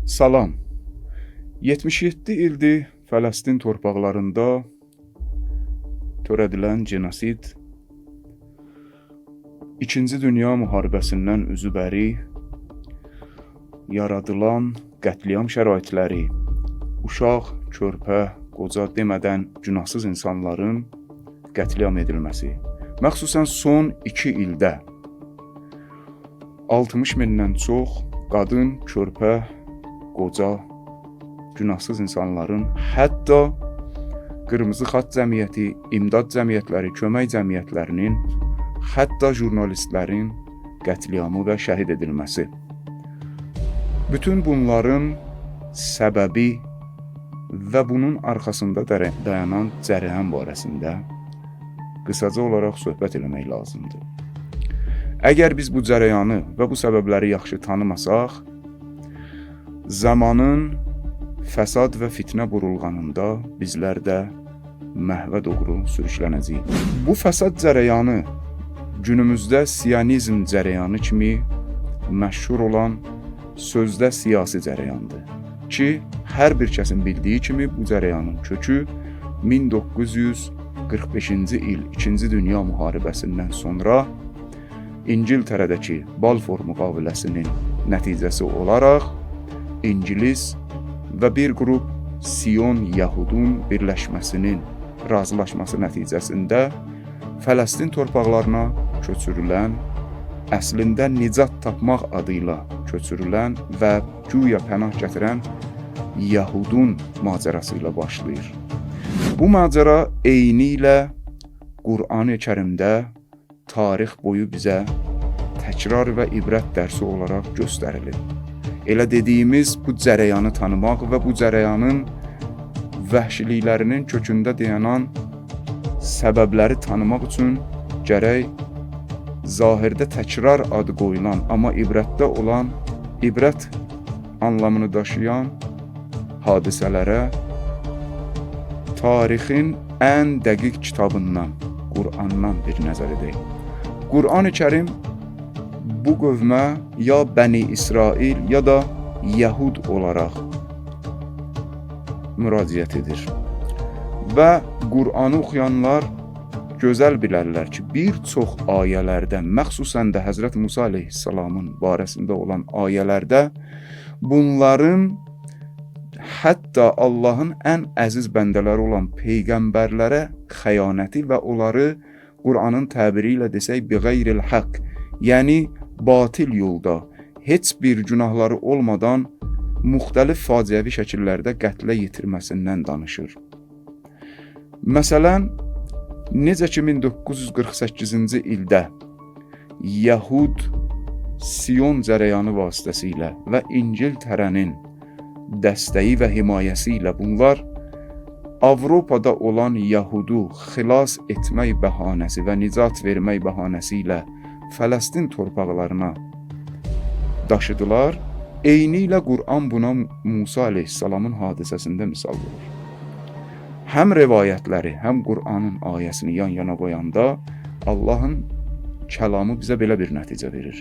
Salam. 77 ildir Fələstin torpaqlarında törədilən genosid İkinci Dünya müharibəsindən üzü bəri yaradılan qətliam şəraitləri, uşaq, körpə, qoca demədən günahsız insanların qətliam edilməsi, məxsusən son 2 ildə 60 mindən çox qadın, körpə, qoca, günahsız insanların, hətta Qırmızı Xaç Cəmiyyəti, İmdad cəmiyyətləri, kömək cəmiyyətlərinin, hətta jurnalistlərin qətliamı və şəhid edilməsi. Bütün bunların səbəbi və bunun arxasında dayanan cərəyan barəsində qısaca olaraq söhbət eləmək lazımdır. Əgər biz bu cərəyanı və bu səbəbləri yaxşı tanımasaq, zamanın fəsad və fitnə burulğanında bizlər də məhvə doğru sürüklənəcəyik. Bu fəsad cərəyanı günümüzdə siyonizm cərəyanı kimi məşhur olan sözdə siyasi cərəyandır ki, hər bir kəsin bildiyi kimi bu cərəyanın kökü 1945-ci il İkinci Dünya müharibəsindən sonra İngiltərədəki Balfour müqaviləsinin nəticəsi olaraq İngilis və bir qrup Sion Yahudun birləşməsinin razılaşması nəticəsində Fələstin torpaqlarına köçürülən, əslində nicat tapmaq adı ilə köçürülən və güya pənah gətirən Yahudun macərası ilə başlayır. Bu macəra eynilə Qur'an-ı Kərimdə tarix boyu bizə təkrar və ibrət dərsi olaraq göstərilir. Elə dediyimiz bu cərəyanı tanımaq və bu cərəyanın vəhşiliklərinin kökündə dayanan səbəbləri tanımaq üçün gərək zahirdə təkrar adı qoyulan, amma ibrətdə olan, ibrət anlamını daşıyan hadisələrə tarixin ən dəqiq kitabından, Qur'andan bir nəzər edək. Qur'an-ı Kərim bu qövmə ya Bəni İsrail ya da Yəhud olaraq müraciət edir. Və Qur'anı oxuyanlar gözəl bilərlər ki, bir çox ayələrdə, məxsusən də Həzrət Musa əleyhissalamın barəsində olan ayələrdə bunların hətta Allahın ən əziz bəndələri olan peyğəmbərlərə xəyanəti və onları Qur'anın təbiri ilə desək biğeyril haqq, yəni batil yolda heç bir günahları olmadan müxtəlif faciəvi şəkillərdə qətlə yetirməsindən danışır. Məsələn, necə ki 1948-ci ildə Yəhud Sion cərəyanı vasitəsilə və İngiltərənin dəstəyi və himayəsi ilə bunlar Avropada olan Yəhudu xilas etmək bəhanəsi və nicat vermək bəhanəsi ilə Fələstin torpaqlarına daşıdılar. Eynilə Qur'an buna Musa əleyhissalamın hadisəsində misal verir. Həm rivayətləri, həm Qur'anın ayəsini yan-yana qoyanda Allahın kəlamı bizə belə bir nəticə verir.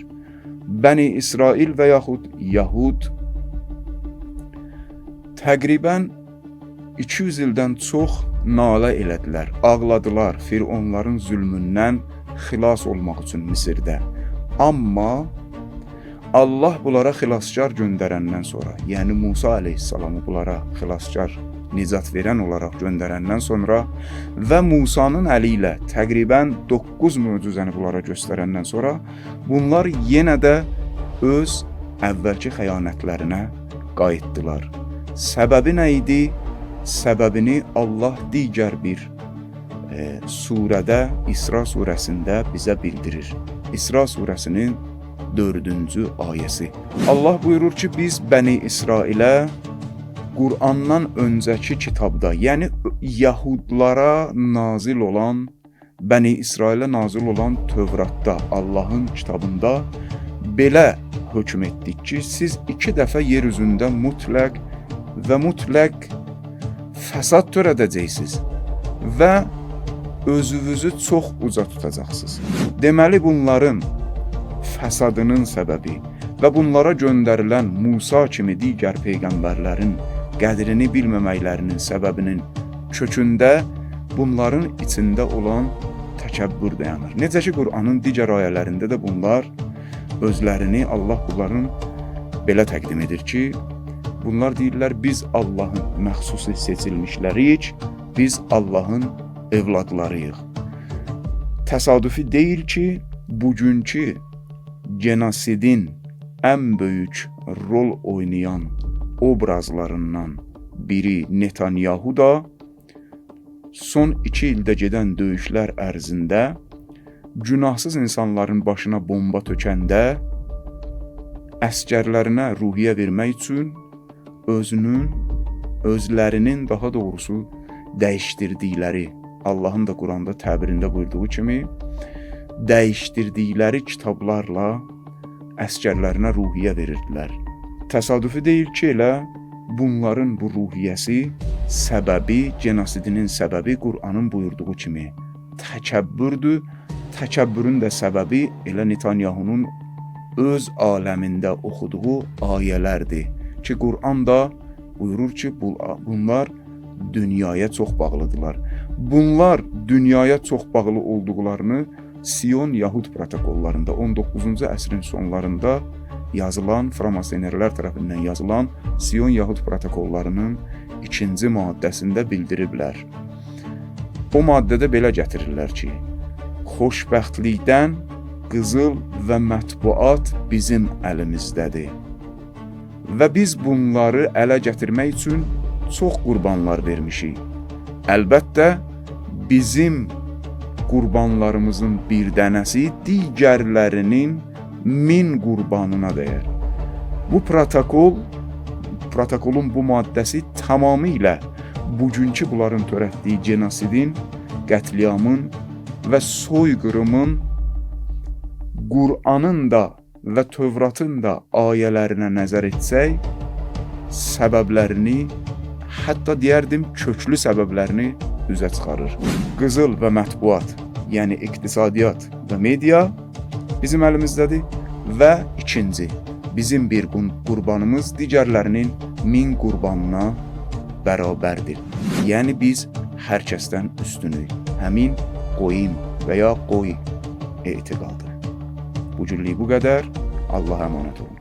Bəni İsrail və yaxud Yahud təqribən 200 ildən çox nalə elədilər, ağladılar Fironların zülmündən xilas olmaq üçün Misirdə. Amma Allah bunlara xilaskar göndərəndən sonra, yəni Musa əleyhissalamı bunlara xilaskar, nicat verən olaraq göndərəndən sonra və Musanın əli ilə təqribən 9 möcüzəni bunlara göstərəndən sonra bunlar yenə də öz əvvəlki xəyanətlərinə qayıtdılar. Səbəbi nə idi? Səbəbini Allah digər bir surədə, İsra surəsində bizə bildirir. İsra surəsinin 4-cü ayəsi. Allah buyurur ki, biz Bəni İsrailə Qur'andan öncəki kitabda, yəni Yahudlara nazil olan, Bəni İsrailə nazil olan Tövratda, Allahın kitabında belə hökm etdik ki, siz 2 dəfə yer üzündə mütləq və mütləq fəsad törədəcəksiniz və özünüzü çox uca tutacaqsınız. Deməli bunların fəsadının səbəbi Və bunlara göndərilən Musa kimi digər peyğəmbərlərin qədrini bilməməklərinin səbəbinin kökündə bunların içində olan təkəbbür dayanır. Necə ki Qur'anın digər ayələrində də bunlar özlərini Allah bunların belə təqdim edir ki, bunlar deyirlər biz Allahın məxsusi seçilmişləriyik, biz Allahın evladlarıyıq. Təsadüfi deyil ki, bugünkü genosidin ən böyük rol oynayan obrazlarından biri Netanyahu da son 2 ildə gedən döyüşlər ərzində günahsız insanların başına bomba tökəndə əskərlərinə ruhiyyə vermək üçün özünün, özlərinin daha doğrusu dəyişdirdikləri, Allahın da Quranda təbirində buyurduğu kimi dəyişdirdikləri kitablarla əskərlərinə ruhiyyə verirdilər. Təsadüfi deyil ki, elə bunların bu ruhiyyəsi səbəbi, genosidinin səbəbi Qur'anın buyurduğu kimi təkəbbürdür. Təkəbbürün də səbəbi elə Netanyahunun öz aləmində oxuduğu ayələrdir ki, Qur'an da buyurur ki, bunlar dünyaya çox bağlıdırlar. Bunlar dünyaya çox bağlı olduqlarını Sion Yahud protokollarında 19-cu əsrin sonlarında yazılan Framasonerlər tərəfindən yazılan Sion Yahud protokollarının 2-ci maddəsində bildiriblər. O maddədə belə gətirirlər ki, xoşbəxtlikdən qızıl və mətbuat bizim əlimizdədir. Və biz bunları ələ gətirmək üçün çox qurbanlar vermişik. Əlbəttə, bizim qurbanlarımızın bir dənəsi digərlərinin 1000 qurbanına dəyər. Bu protokolun bu maddəsi tamamilə bugünkü bunların törətdiyi genosidin, qətliamın və soyqırımın Qur'anın da və Tövratın da ayələrinə nəzər etsək, səbəblərini, hətta deyərdim köklü səbəblərini üzə çıxarır. Qızıl və mətbuat, yəni iqtisadiyyat və media bizim əlimizdədir və ikinci, bizim bir qurbanımız digərlərinin 1000 qurbanına bərabərdir. Yəni biz hər kəsdən üstünük. Həmin qoyun və ya qoy etiqadı. Bu günlük bu qədər. Allaha əmanət olun.